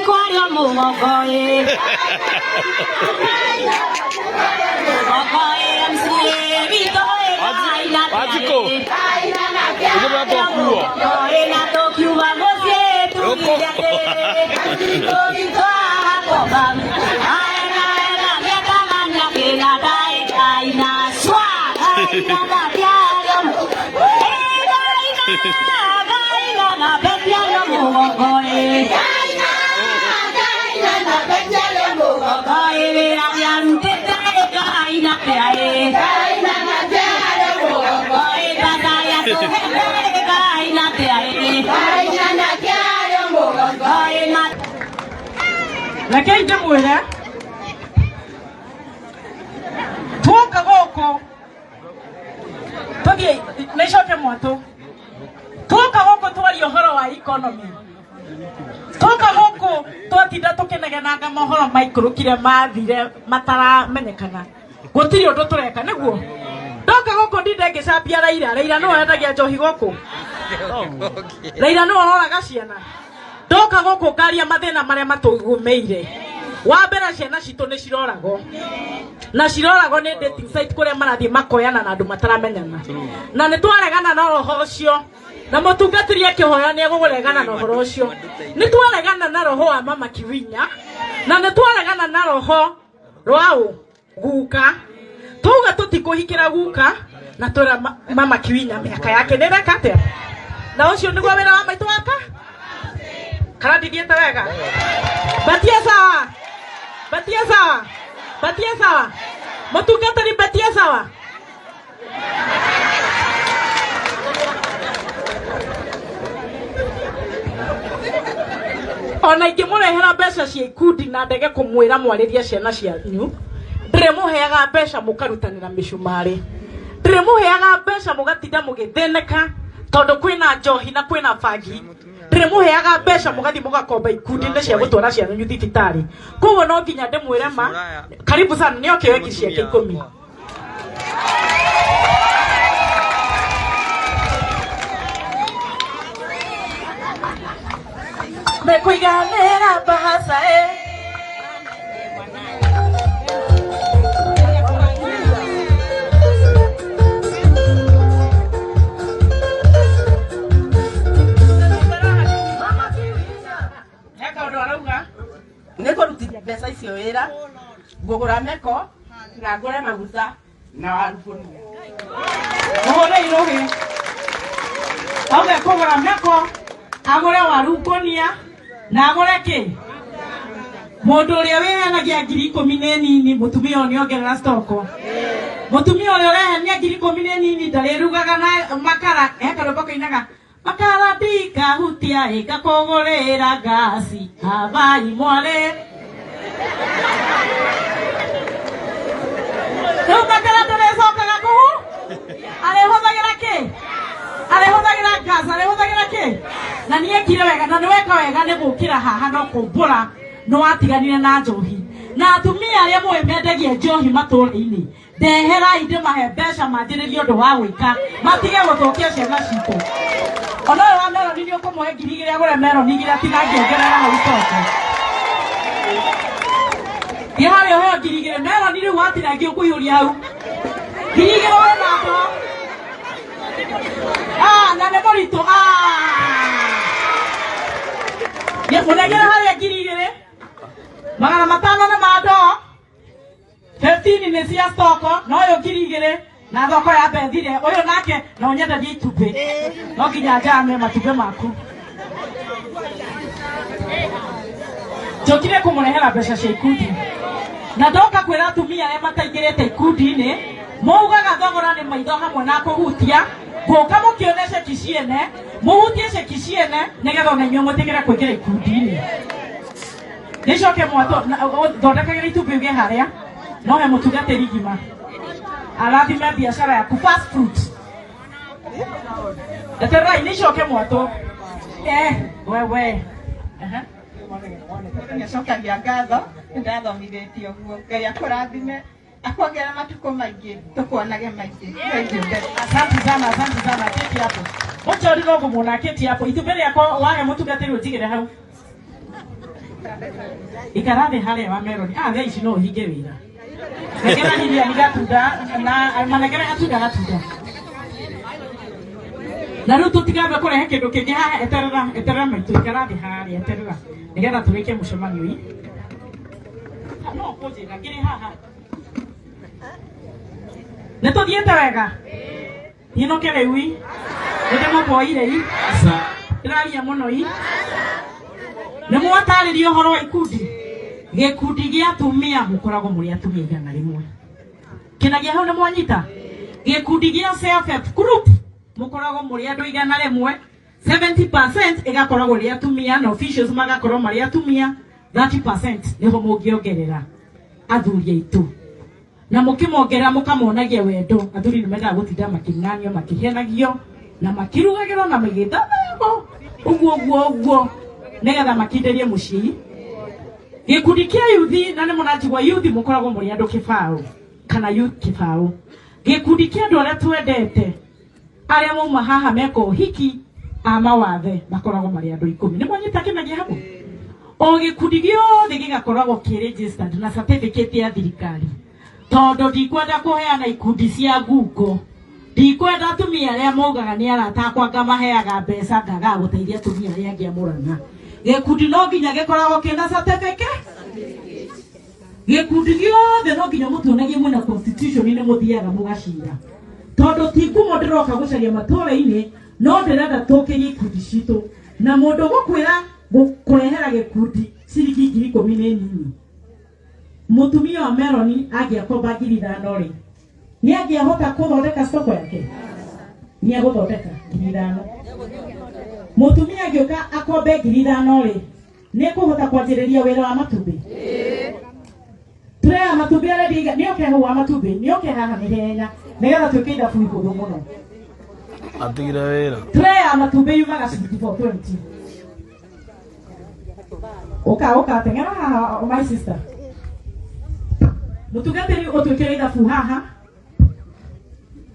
Kwario mũgongo ĩ mũgongo ĩ MCA witũ ĩ Ngai na Wanjikũ. Ũguo nĩkuo. Ĩ na tũkiuga mũciĩ tugire atĩrĩ tũgĩtwara Rekei ndĩmwĩre tuoka gũkũ tũthiĩ nĩicoke mwatũ tuoka gũkũ twaria ũhoro wa economy tuoka gũkũ twatinda tũkĩnegenanga mohoro maikũrũkire mathire mataramenyekana gũtirĩ ũndũ tũreka nĩguo ndoka gũkũ ndinde ngĩcambia Raila. Raila nĩwe wendagia njohi gũkũ. Raila nĩwe ũroraga ciana. Ndoka gũkũ ngaria mathĩna marĩa matũgũmĩire. Wa mbere ciana citũ nĩ ciroragwo na ciroragwo nĩ dating site kũrĩa marathiĩ makoyana na andũ mataramenyana na nĩ twaregana na roho ũcio na mũtungatĩri akĩhoya nĩ egũregana na ũhoro ũcio. Nĩ twaregana na roho wa mama Kiwinya na nĩ twaregana na roho rwa guka tuga tũtikũhikĩra guka na twĩra mama Kiwinya mĩaka yake nĩ ĩreka atĩa na ũcio nĩguo wĩra wa maitũ waka kana ndithiĩte wega batie sawa batie sawa batie sawa mũtungatĩri batie sawa ona ingĩmũrehera mbeca cia ikundi na ndege kũmwĩra mwarĩrie ciana cianyu ndĩrĩmũheaga mbeca mũkarutanĩra mĩcumarĩ ndĩrĩmũheaga mbeca mũgatinda mũgĩthĩnĩka tondũ kwĩna njohi na kwĩna bangi ndĩrĩmũheaga mbeca mũgathiĩ mũgakomba ikundi-inĩ cia gũtwara ciana inyuĩ thibitarĩ koguo no nginya ndĩmwĩre ma karibu sana nĩ oke weki ciake ikũmi. Mekũiganĩra bahaca ĩ Heka ũndũ arauga nä kå rutithia mbeca icio wä ra ngå gå ra meko na ngå re maguta na waru ngũnia. Mũhũre irũgĩ auge kũgũra meko agũre waru ngũnia na agũre kĩ mũndũ ũrĩa wĩheanagia 10,000 nĩ nini mũtumia ũyũ nĩongerera stoko mũtumia ũrĩa ũrehenia 10,000 nĩ nini ndarĩrugaga na makara he karwĩmbo kainaga makara ndikahutia ĩngakũgũrĩra ngasi habai mwarĩ rĩu makara ndũrĩcokaga kũhu arĩhũthagĩra kĩ arĩhũthagĩra gas arĩhũthagĩra kĩ na nĩekire wega na nĩweka wega nĩ gũkĩra haha no kũmbũra nĩwatiganire na njohi na atumia arĩa mũĩ mendagia njohi matũũra-inĩ ndeherai ndĩmahe mbeca manjĩrĩrie ũndũ wa gwĩka matige gũthũkia ciana citũ ona ũyũ wa meroni nĩ ũkũmũhe 2,000 agũre meroni igĩrĩ atigangĩongerera hau stoko thiĩ harĩa ũheo 2,000 meroni rĩu watinangia ũkũihũria hau 2,000 wĩ na ndoo Ah, na nĩ mũritũ mũnengere harĩa 2,000 500 nĩ ma ndoo 15 nĩ cia stoko na ũyũ 2,000 na thoko ya mbethire ũyũ nake no nyenderie itumbĩ no nginya njame matumbĩ maku njũkire kũmũrehera mbeca cia ikundi na ndoka kwĩra atumia arĩa mataingĩrĩte ikundi-inĩ maugaga thogora nĩ maitho hamwe na kũhutia ngũka mũkĩone ceki ciene mũhutie ceki ciene nĩgetha ona inyuĩ mwĩtĩkĩre kũingĩra ikundi-inĩ nĩcoke mwatũ thondekagĩra itumbĩ uge harĩa no he mũtungatĩri ngima arathime biacara yaku fast fruit etererai nĩcoke mwatũ wewe. Nĩcokagia ngatho nĩ ndathomithĩtio ũguo Ngai akũrathime akuongerera matukũ maingĩ tũkuonage maingĩ. Thank you. Asante sana, asante sana. Keti hapo. Ũcio no ngũmuona keti hapo. Itumbĩ rĩakwa wahe mũtungatĩri ũnjigĩre hau. Ikara thĩ harĩa wa Meroni. Ah, thaa ici no ũhinge wĩra. Nengera Lilian gatunda na manengere gatunda gatunda. Na rĩu tũtigambe kũrehe kĩndũ kĩngĩ haha, eterera eterera maitũ, ikara thĩ harĩa, eterera nĩgetha tũrĩkie mũcemanio ii. No kũnjĩra ngĩrĩ haha. Nĩ tũthiĩte wega? Nyinũke rĩu ii? Nĩ ndĩmũboire ii? Ndĩraria mũno ii? Nĩ mwatarĩria ũhoro wa ikundi? Gĩkundi gĩa atumia mũkoragwo mũrĩ atumia 100. Kĩnagia hau nĩ mwanyita? Gĩkundi gĩa self help group mũkoragwo mũrĩ andũ 100, 70% ĩgakoragwo ĩrĩ atumia na officials magakorwo marĩ atumia, 30% nĩho mũngĩongerera athuri aitũ. Na mũkĩmongerera mũkamonagia wendo. Athuri nĩ mendaga gũtinda makĩng'ang'io, makĩhenagio na makĩrugagĩrwo na magĩthamagwo ũguo ũguo ũguo nĩgetha makindĩrie mũciĩ. Gĩkundi kĩa yuthi, na nĩ mũranjigua, yuthi mũkoragwo mũrĩ andũ kĩbaũ kana youth kĩbaũ. Gĩkundi kĩa andũ arĩa twendete arĩa mauma haha meka ũhiki a mawathe makoragwo marĩ andũ 10. Nĩ mwanyita kĩnagia hamwe? O gĩkundi gĩothe gĩgakoragwo kĩ registered na certificate ya thirikari, tondũ ndikwenda kũheana ikundi cia ngungo. Ndikwenda atumia arĩa maugaga nĩ arata akwa ngamaheaga mbeca ngagaga gũteithia atumia arĩa angĩ a Mũrang'a. Gĩkundi no nginya gĩkoragwo kĩna certificate. Gĩkundi gĩothe no nginya mũtuonagie mwĩna constitution nĩ mũthiaga mũgacira, tondũ ti ngumo ndĩroka gũcaria matũũra-inĩ, no ndĩrenda tũkĩrie ikundi citũ. Na mũndũ ũgũkwĩra kũrehera gĩkundi ciringi 10,000 nĩ nini. Mũtumia wa Meroni angĩakomba 5,000 rĩ, nĩ angĩahota kũthondeka soko yake? Nĩ egũthondeka 5,000. Mũtumia angĩũka akombe 5,000 rĩ, nĩ ekũhota kwanjĩrĩria wĩra wa matumbĩ? Tray ya matumbĩ arendia iga nĩ oke hau wa matumbĩ, nĩ oke haha nĩ henya nĩgetha twĩke ithabu ihũthũ mũno. Atigire wĩra. Tray ya matumbĩ yumaga ciringi 420. Ũka ũka teng'era haha my sister. Mũtungatĩri ũtwĩkĩre ithabu haha.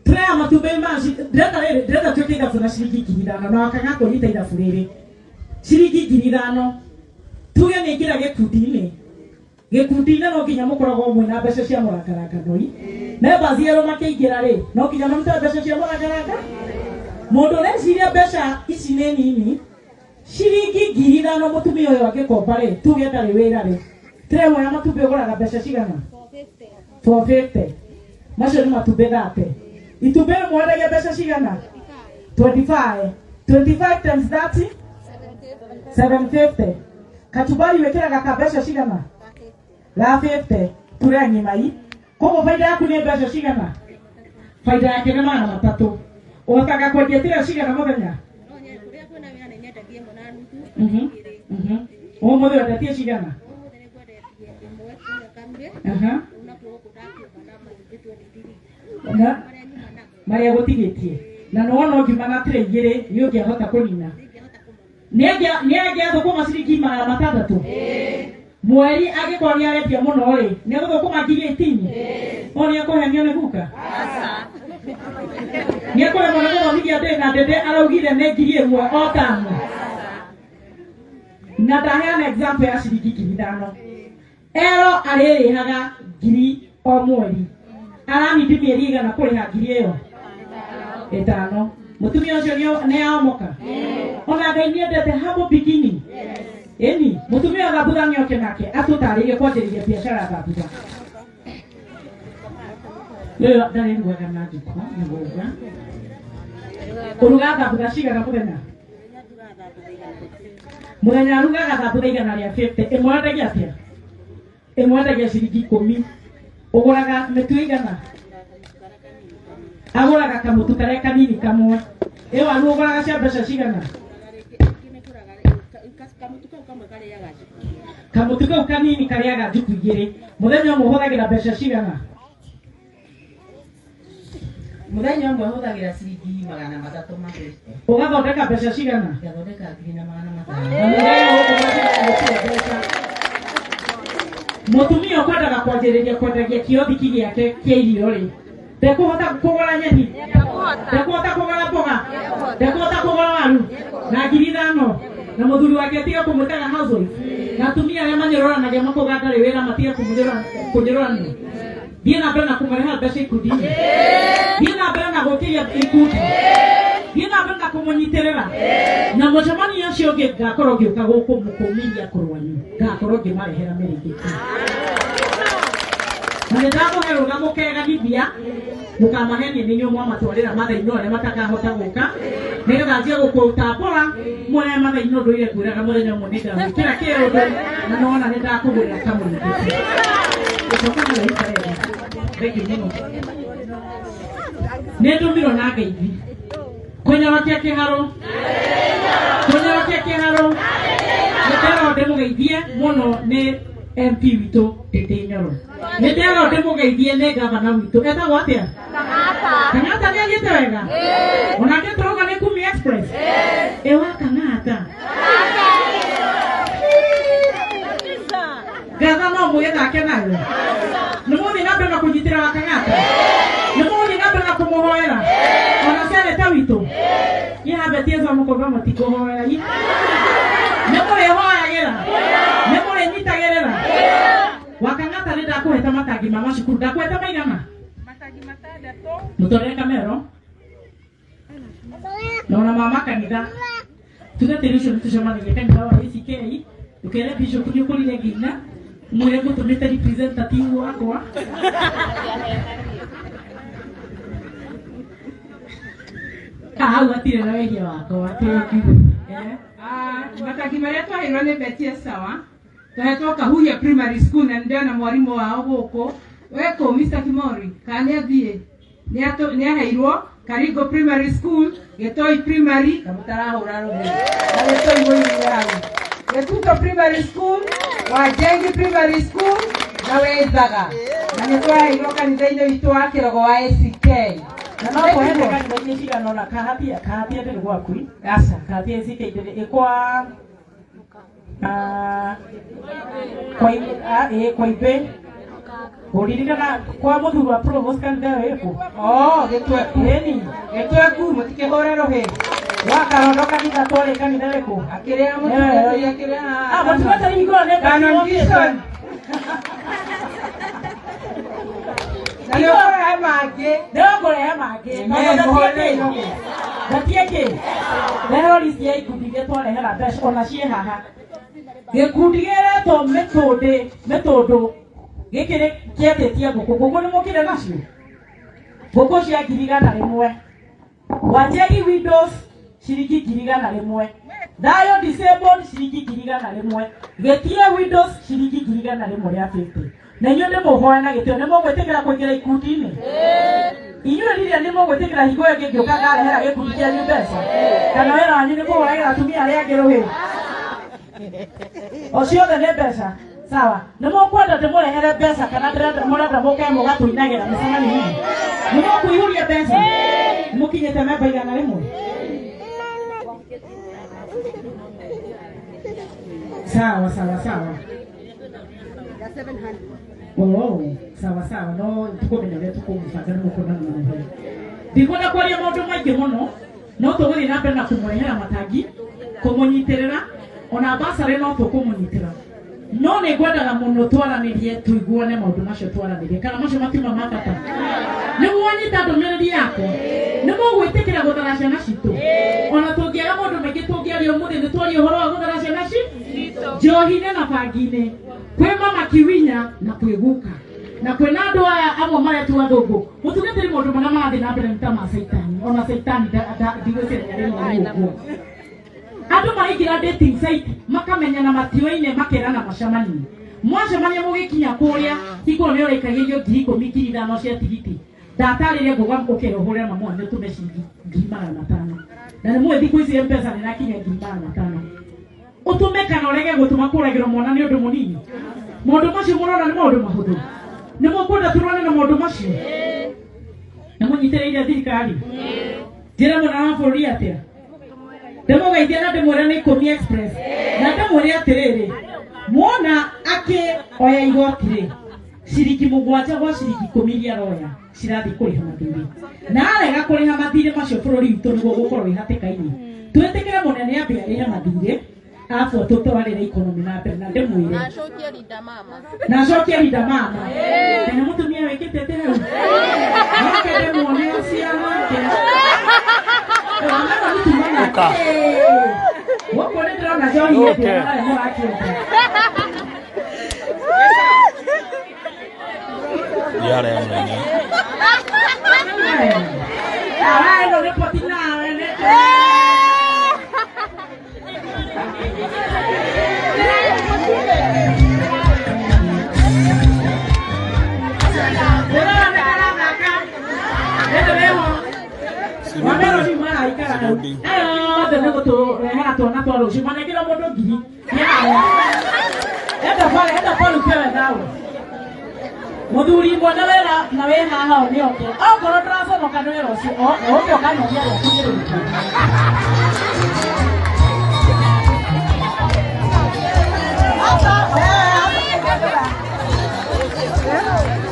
Tray ya matumbĩ yumaga ndĩrenda rĩrĩ, ndĩrenda twĩke ithabu na ciringi 5,000 na wakaga kũnyita ithabu rĩrĩ. Ciringi 5,000. Tuge nĩ ingĩra gĩkundi-inĩ. Gĩkundi-inĩ no nginya mũkoragwo mwĩna mbeca cia mũrangarangano i. Members erũ makĩingĩra rĩ, no nginya marute mbeca cia mũrangaranga. Mũndũ ũreciria mbeca ici nĩ nini, ciringi 5,000 mũtumia ũyũ angĩkomba rĩ, tuge ndarĩ wĩra rĩ, tray ĩmwe ya matumbĩ ũgũraga mbeca cigana? 450. Macio nĩ matumbĩ 30. Itumbĩ rĩmwe wendagia mbeca cigana? 25. 25 times 30? 750. Kachumbari wĩkĩraga ka mbeca cigana? Ga 50. Ture ng'ima i. Koguo baida yaku nĩ mbeca cigana? Baida yake nĩ 300. Ũhotaga kwendia tray cigana mũthenya? Ũmũthĩ wendetie cigana? Aha. Na marĩa gũtigĩtie. Na nĩ wona ũngiuma na tray igĩrĩ nĩ ũngĩahota kũnina. Nĩ angĩathũkũma ciringi 600? Mweri angĩkorwo nĩ arendia mũno rĩ, nĩ egũthũkũma ngiri 18? O nĩ ekũhenio nĩ guka? Nĩ ekũremwo nĩ gũthomithia ndĩ na ndĩndĩ araugire nĩ 1,000 o tamu. Na ndaheana example ya ciringi 5,000. Ero arĩrĩhaga ngiri o mweri. Aranindi mĩeri igana kũrĩha ngiri ĩyo? 5. Mũtumia ũcio nĩ aomoka? Ona Ngai nĩ endete humble beginning. Ĩni, mũtumia wa thambutha nĩ oke nake atũtarĩrie kwanjĩrĩria biacara ya thambutha. Rĩu ndarĩrugaga na njiko nĩ gũga. Ũrugaga thambutha cigana mũthenya? Mũthenya arugaga thambutha 150. Ĩmwe wendagia atĩa? Ĩmwe wendagia ciringi 10. Ũgũraga mĩtu ĩigana? Agũraga kamũtu karĩa kanini kamwe. Ĩ waru ũgũraga cia mbeca cigana? Kamũtu kau kanini karĩaga njuku igĩrĩ. Mũthenya ũmwe ũhũthagĩra mbeca cigana? Mũthenya ũmwe hũthagĩra ciringi 350. Ũgathondeka mbeca cigana? Ngathondeka 1,500. Na mũthenya ũmwe gũtirĩ mbeca. Mũtumia ũkwendaga kwanjĩrĩria kwendagia kiothiki gĩake kĩa irio rĩ, ndekũhota kũgũra nyeni, ndekũhota kũgũra mboga, ndekũhota kũgũra waru na 5,000, na mũthuri wake atiga kũmwĩtaga housewife. Na atumia arĩa manyũrũranagia makauga ndarĩ wĩra matige kũnyũrũranio. Thiĩ na mbere na kũmarehera mbeca ikundi-inĩ. Thiĩ na mbere na gũkĩria ikundi. Thiĩ na mbere na kũmũnyitĩrĩra. Na mũcemanio ũcio ũngĩ ngakorwo ngĩũka gũkũ mũkũmiria kũrwanyu. Ngakorwo ngĩmarehera mĩrĩngĩti. Na nĩ ndamũhe rũtha mũkeganithia mũkamahenia nĩ inyuĩ mwamatwarĩra mathaino arĩa matakahota gũka nĩgetha njie gũkũtambũra mwene mathaino ndũire ngwĩraga mũthenya ũmwe nĩngagwĩkĩra kĩũndũ na nona nĩ ndakũgũrĩra kamũrĩngĩti. Gũcoka mũraika wega. Thengiũ mũno. Nĩ ndũmirwo na ngeithi. Kũnyorokia kĩharũ. Kũnyorokia kĩharũ. Nĩ nderwo ndĩmũgeithie mũno nĩ MP witũ Ndĩndĩ Nyoro. Nĩ nderwo ndĩmũgeithie nĩ gavana witũ. Etagwo atĩa? Kang'ata nĩ athiĩte wega? Onake tũrauga nĩ Kumi Express? Ĩ wa Kang'ata. Ngatha no mũgĩthake nayo. Nĩ mũgũthiĩ na mbere na kũnyitĩra wa Kang'ata? Nĩ mũgũthiĩ na mbere na kũmũhoera? Ona seneta witũ? Ihambetie za mũkauga mũtikũhoera. Nĩ mũrĩhoyagĩra? Nĩ mũrĩnyitagĩrĩra? Wa Kang'ata nĩ ndakũhete matangi ma macukuru. Ndakũhete maigana? Matangi matandatũ. Mũtwarĩre kamero. Na ona mama kanitha. Tuge tĩri ũcio nĩtũcemanagia kanitha wa ACK ũkere bishop nĩ ũkũrire nginya mwĩre ngũtũmĩte representative wakwa. Hau hatirĩ na wĩhia wakwa thank you. Matangi marĩa twaheirwo nĩ Betty Sawa twahetwo Kahuhia Primary School na nĩndĩrona mwarimũ wao gũkũ wekũ Mr. Kimori kana nĩ athiĩ nĩ aheirwo Karingo Primary School, Gĩtoi Primary kamũtarahũra rũhĩ na Gĩtoi mũirire hau, Gĩtuto Primary School, Wanjengi Primary School na Wĩthaga, na nĩ twaheirwo kanitha-inĩ witũ wa Kĩrogo wa ACK. Na no kũhete kanitha-inĩ cigana ũna kahatia kahatia ndĩrĩ gwaku. Aca. Kahatia ACK ndĩrĩ ĩkwa kwa ibĩ ũririkana kwa mũthuri wa provost kanitha ĩyo ĩkũ? Oh, Gĩtweku. Ĩni. Gĩtweku mũtikĩhũre rũhĩ. Wa Karondo kanitha twarĩ kanitha ĩrĩkũ? Akĩrĩa mũtungatĩri akĩrĩa. Mũtungatĩri hingo ĩyo nĩ Canon Vision. Na nĩ ũkũrehe mangĩ. Nĩ ũkũrehe mangĩ. Amen. Ndatie kĩ? Rehero list ya ikundi iria twarehera mbeca ona ciĩ haha. Gĩkundi gĩretwo mĩtũndĩ mĩtũndũ gĩkĩ nĩ kĩetĩtie ngũkũ. Ngũkũ nĩ mũkire nacio? Ngũkũ cia 100,000. Wanjeri Windows ciringi 100,000. Thayo Disabled ciringi 100,000. Gĩtie Windows ciringi 150,000. Na inyuĩ nĩ mũhoe na gĩtĩo nĩ mũgwĩtĩkĩra kũingĩra ikundi-inĩ? Inyuĩ rĩrĩa nĩ mũgwĩtĩkĩra hingo ĩyo ngĩũka ngarehera gĩkundi kĩanyu mbeca? Kana wĩra wanyu nĩ kũhũragĩra atumia arĩa angĩ rũhĩ? O ciothe nĩ mbeca. Sawa. Nĩ mũkwenda ndĩmũrehere mbeca kana ndĩrenda mũrenda mũke mũgatũinagĩra mĩcemanio-inĩ? Nĩ mũkũihũria mbeca? Mũkinyĩte memba 100? Sawa sawa sawa. Oh, sawa sawa no tukumenya ũrĩa tũkũmũbanga nĩ mũkuona na mũhoro. Ndikwenda kwaria maũndũ maingĩ mũno no tũgũthiĩ na mbere na kũmũrehera matangi kũmũnyitĩrĩra ona basarĩ no tũkũmũnyitĩra no nĩ ngwendaga mũno twaranĩrie tũiguane maũndũ macio twaranĩrie kana macio matiuma ma bata. Nĩ mwanyita ndũmĩrĩri yakwa? Nĩ mũgwĩtĩkĩra gũthara ciana citũ? Ona tũngĩaga maũndũ maingĩ tũngĩaria ũmũthĩ nĩ twarie ũhoro wa gũthara ciana citũ njohi-inĩ na bangi-inĩ kwĩ mama kiwinya na kwĩ guka na kwĩna andũ aya amwe maretwo athũngũ. Mũtungatĩri maũndũ marĩa marathiĩ na mbere nĩ ta ma caitani ona caitani ndigwĩciria rĩmwe nĩ ũguo. Andũ maraingĩra dating site makamenyana matiũaine makerana macemanie. Mwacemania mũgĩkinya kũrĩa hingo nĩ ũraikagĩrio 10,000 5,000 cia tigiti. Ndatarĩria ngũga ũkĩra ũhũre mamu wanyu ũtũme ciringi 500,000. Na nĩ mũĩ thikũ ici M-Pesa nĩ ĩrakinya 500,000. Ũtũme kana ũrege gũtũma kũragĩrwo mwana nĩ ũndũ mũnini. Maũndũ macio mũrona nĩ maũndũ mahũthũ. Nĩ mũkwenda tũrwane na maũndũ macio? Nĩ mũnyitĩrĩire thirikari? Njĩre mũnene wa bũrũri atĩa? Ndĩmũgeithie na ndĩmwĩre nĩ Ikũmi Express. Na ndĩmwĩre atĩrĩrĩ, mwona akĩoya igoti rĩ, ciringi 7 gwa ciringi 10 iria aroya cirathiĩ kũrĩha mathirĩ. Na arega kũrĩha mathirĩ macio bũrũri witũ nĩguo ũgũkorwo wĩ hatĩka-inĩ. Twĩtĩkĩre mũnene ambe arĩhe mathirĩ, Arabu tũtwarĩre economy na mbere na ndĩmwĩre na acokie rinda mama na nĩ mũtumia wĩkĩte atĩ hau nake ndĩmuone aciarake Ũka. gũkũ nĩ ndĩrona njohi hĩndĩ ĩno nayo mũrakĩenda. Yale mwene. Ah, no ripoti nawe nĩ Sirudi. Othe nĩ gũtũrehera twana twa rũciũ manengera mũndũ ngiri enda pale enda pale upewe nawe mũthuri mwene wĩra na wĩ haha o nĩoke okorwo ndũraconoka nĩ wĩra ũcio ũke ũkanogia rĩaku nĩ rĩrĩkũ.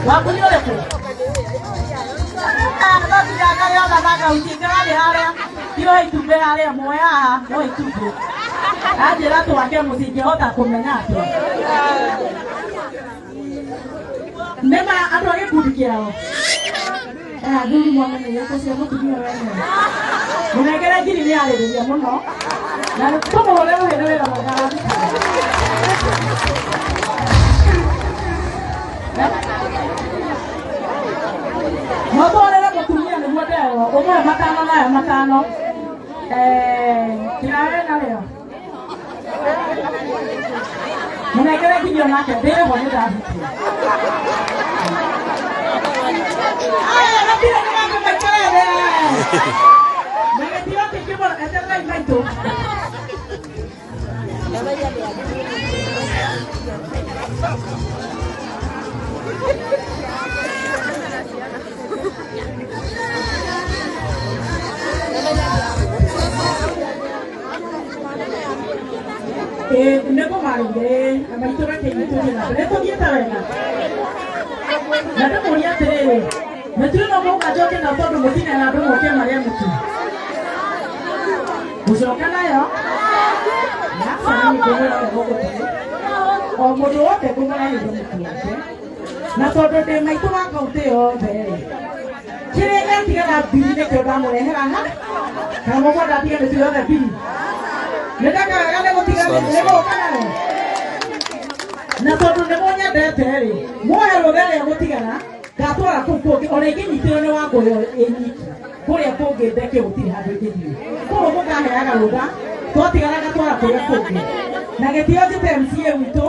Waku nĩ ũrĩkũ? Tiroe itumbĩ harĩa muoe haha muoe itumbĩ anjĩra twake mũtingĩhota kũmenya atĩa nĩma andũ a gĩkundi kĩao athuri mwamenyete cia mũtumia wene mũnengere ngiri nĩ arĩrĩria mũno na tũmũhũre rũhĩ nĩ wĩra mwega araruta. Mũtwarĩre mũtumia nĩguo ndeo ũmwe matano nayo matano kĩrawe narĩo mũnengere nginya onake ndĩrĩho nĩ ndahutia. Aya gatirĩ nĩ gake maikare thĩ na gĩtio kĩngĩ mũno etererai maitũ. Nĩ ngũmarĩire maitũ reke itũ na mbere tũthiĩte wega na ndĩmũrie atĩrĩrĩ mĩtu ĩno mũka njoke na tondũ mũtine na andũ moke marĩe mũtu gũcoka nayo o mũndũ wothe ngũmũrehire mũtu wake na tondũ ndĩ maitũ wa kaũntĩ yothe rĩ kĩrĩa gĩatigara mbiri nĩkĩo ndamũrehera ha kana mũkwenda atige mĩtu yothe mbiri nĩ ndeka wega nĩ gũtiga nĩ gũka nayo na tondũ nĩ mũnyendete rĩ muohe rũtha rĩa gũtigara ngatwara kũu kũngĩ ona ingĩnyitĩrwo nĩ wangũyũ ĩnyiki kũrĩa kũngĩ ndeke gũtirĩ handũ ingĩthiĩ koguo mũkaheaga rũtha twatigara ngatwara kũrĩa kũngĩ na gĩtĩo njĩte MCA witũ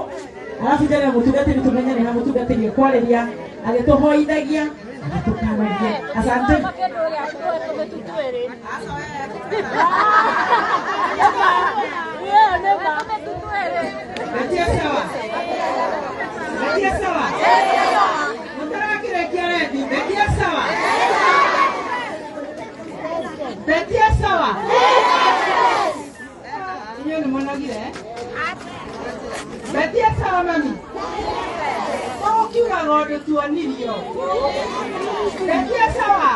arabu njere mũtungatĩri tũmenye nĩ ha mũtungatĩri ekwarĩria agĩtũhoithagia agĩtũkanagia asante. Betia sawa. Betia sawa. Mũtarakĩrĩkia rendi. Betia sawa. Betia sawa. Inyuĩ nĩ mũnogire? Betia sawa mami. Ũkiugaga ũndũ tuonirio. Betia sawa.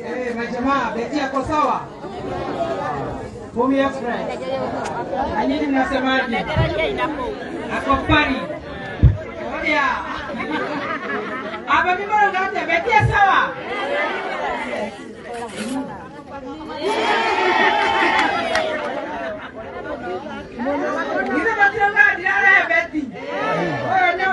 Eh, majamaa, Betia ko sawa. Mumia friend. Na nyinyi mnasemaje? Ako pari. Oya. Aba mimi ngate Betia sawa. Nina matiranga dirare Beti. Oh no.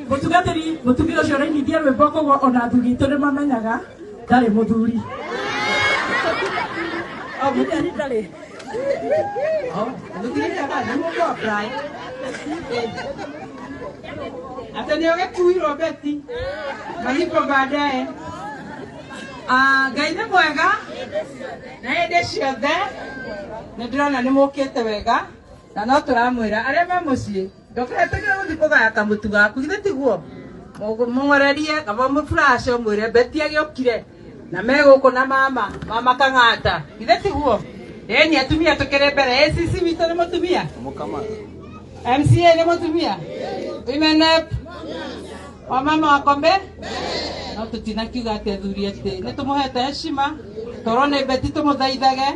Mutungatiri mutumia ucio ũrainithia rwĩmbo koguo ona athuri aitũ nĩ mamenyaga ndarĩ mũthuri. O mũthuri ndarĩ. Ata nĩ ũgĩkuirwo Beti malipo baadaye. Ngai nĩ mwega na hĩndĩ ciothe nĩ ndĩrona nĩ mũkĩte wega na no tũramwĩra arĩa me mũciĩ ndokeretegera gũthiĩ kũgaya kamũtu gaku githĩ tiguo mũng'orerie kaba mũfurace ũmwĩre Beti agĩũkire na me gũkũ na mama mama Kang'ata githĩ tiguo ĩni atumia tũkĩrĩ mbere ACC witũ nĩ mũtumia MCA nĩ mũtumia Women Rep wamama wakombe no tũtinakiuga atĩ athuri atĩ nĩ tũmũhete heshima toro nĩ Beti tũmũthaithage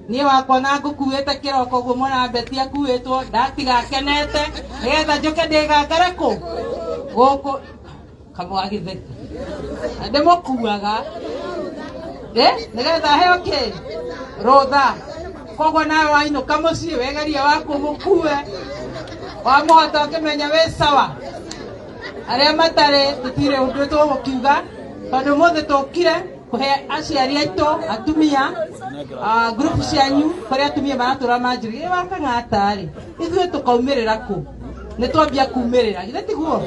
niĩ wakwa na ngũkuĩte kĩroko ũguo mwana Beti akuĩtwo ndatiga akenete nĩgetha njũke ndĩgangare kũ gũkũ kamũga gĩtheke na ndĩmũkuaga nĩgetha heo kĩ rũtha koguo nawe wainũka mũciĩ wegerie waku mũkue wamũhota ũkĩmenya wĩ sawa arĩa matarĩ tũtirĩ ũndũ tũgũkiuga tondũ ũmũthĩ tũkire kũhe aciari aitũ atumia group cianyu kũrĩa atumia maratũra manjĩrĩ wa Kang'ata rĩ ithuĩ tũkaumĩrĩra kũ nĩ twambia kumĩrĩra githĩ tiguo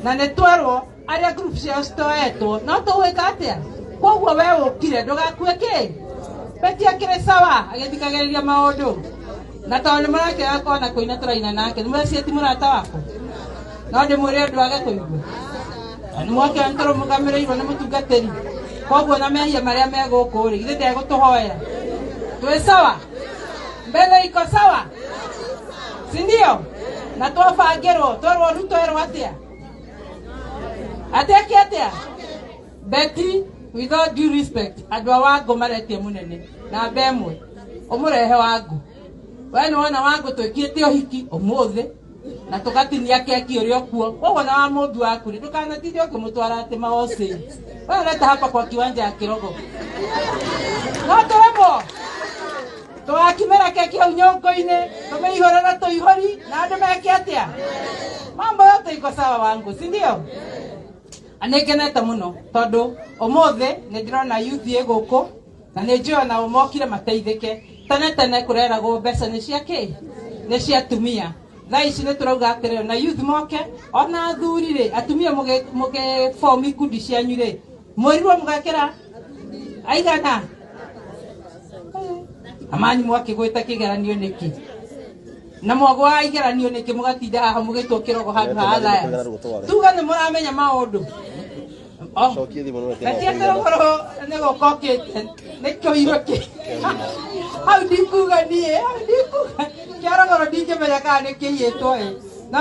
na nĩ twerwo arĩa group ciao citoetwo no tũgwĩka atĩa koguo we ũkire ndũgakue kĩ Beti akĩrĩ sawa agĩthikagĩrĩria maũndũ na tondũ nĩ mũrakĩaga kona kũina tũraina nake nĩ mũracia ti mũrata wakwa no ndĩmwĩre ũndũ age kũigua na nĩ mwakĩona nĩ tũrũgamĩrĩirwo nĩ mũtungatĩri koguo na mehia marĩa me gũkũ rĩ githĩ ndegũtũhoera twĩ sawa mbele iko sawa si ndio na twabangĩrwo twerwo Ruto erwo atĩa atĩa kĩ atĩa Beti with all due respect andũ a Wangũ maretie mũnene namba ĩmwe ũmũrehe Wangũ we nĩ wona Wangũ twĩkĩte ũhiki ũmũthĩ na tũgatinia keki ũrĩa ũkuo koguo na wa mũmbi waku rĩ ndũkanatinde ũkĩmũtwara atĩ maoci we ũreta hapa kwa kiwanja ya Kĩrogo no tũremwo tũgakimĩra keki hau nyũngũ-inĩ tũmĩihũre na tũihũri na andũ meke atĩa mambo yote iko sawa Wangũ si ndio nĩ ngenete mũno tondũ ũmũthĩ nĩ ndĩrona youth ĩ gũkũ na nĩ njũĩ onao mokire mateithĩke tene tene kũreragwo mbeca nĩ cia kĩ nĩ cia atumia thaa ici nĩ tũrauga atĩrĩrĩ na youth moke ona athuri rĩ atumia mũgĩbomu ikundi cianyu rĩ mwĩrirwo mũgekĩra aigana amani mwakĩgwĩta kĩgeranio nĩkĩ na mwagwa igeranio nĩkĩ mũgatinda haha mũgĩtwo kĩrogo handũ ha alliance tuga nĩ mũramenya maũndũ Beti atĩrogoro nĩ gũka ũkĩte nĩ kĩoirwo kĩ hau ndikuga niĩ hau ndikuga kĩarogoro ndingĩmenya kana nĩ kĩiyĩtwo ĩ